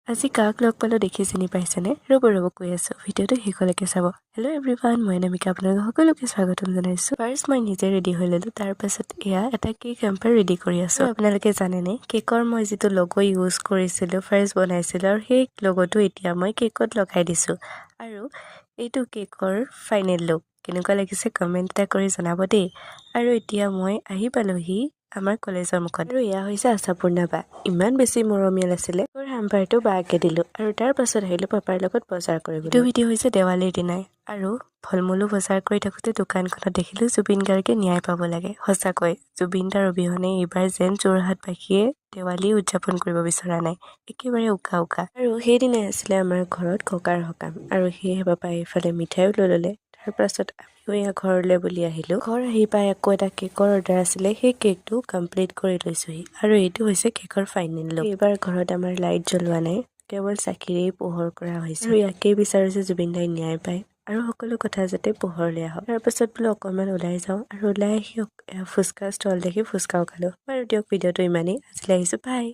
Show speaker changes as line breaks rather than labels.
আজি কাক লগ পালোঁ দেখি চিনি পাইছেনে? ৰ'ব ৰ'ব, কৈ আছোঁ, ভিডিঅ'টো শেষলৈকে চাব। হেল্ল' এভৰিৱান, মই অনামিকা, আপোনালোক সকলোকে স্বাগতম জনাইছোঁ। ফাৰ্ষ্ট মই নিজে ৰেডি হৈ ল'লোঁ। তাৰপাছত এয়া এটা কেক হেম্পাৰ ৰেডি কৰি আছোঁ। আপোনালোকে জানেনে, কেকৰ মই যিটো লগো ইউজ কৰিছিলোঁ, ফাৰ্ষ্ট বনাইছিলোঁ আৰু সেই লগ'টো এতিয়া মই কেকত লগাই দিছোঁ। আৰু এইটো কেকৰ ফাইনেল লুক কেনেকুৱা লাগিছে, কমেণ্ট এটা কৰি জনাব দেই। আৰু এতিয়া মই আহি পালোহি আমাৰ কলেজৰ মুখত আৰু এয়া হৈছে আশাপূৰ্ণা বা। ইমান বেছি মৰমীয়াল আছিলে। মোৰ হাম্পাৰটো বাকে দিলোঁ আৰু তাৰ পাছত আহিলোঁ পাপাৰ লগত বজাৰ কৰিবলৈ। এইটো ভিডিঅ' হৈছে দেৱালীৰ দিনাই আৰু ফল মূলো বজাৰ কৰি থাকোঁতে দোকানখনত দেখিলোঁ, জুবিন গাৰ্গে ন্যায় পাব লাগে। সঁচাকৈ জুবিন দাৰ অবিহনে এইবাৰ যেন যোৰহাটবাসীয়ে দেৱালী উদযাপন কৰিব বিচৰা নাই, একেবাৰে উকা উকা। আৰু সেইদিনাই আছিলে আমাৰ ঘৰত ককাৰ সকাম আৰু সেয়েহে পাপাই এইফালে মিঠাইও লৈ ল'লে। তাৰপাছত আমিও এয়া ঘৰলৈ বুলি আহিলোঁ। ঘৰ আহি পাই আকৌ এটা কেকৰ অৰ্ডাৰ আছিলে, সেই কেকটো কমপ্লিট কৰি লৈছোহি আৰু এইটো হৈছে কেকৰ ফাইনেল লুক। এইবাৰ ঘৰত আমাৰ লাইট জ্বলোৱা নাই, কেৱল চাকিৰেই পোহৰ কৰা হৈছে। আৰু ইয়াকেই বিচাৰোঁ যে জুবিন দাই ন্যায় পায় আৰু সকলো কথা যাতে পোহৰলৈ আহক। তাৰপাছত বোলো অকণমান ওলাই যাওঁ আৰু ওলাই আহি ফুচকা ষ্টল দেখি ফুচকাও খালোঁ। বাৰু দিয়ক, ভিডিঅ'টো ইমানেই। আজিলৈ আহিছোঁ, বাই।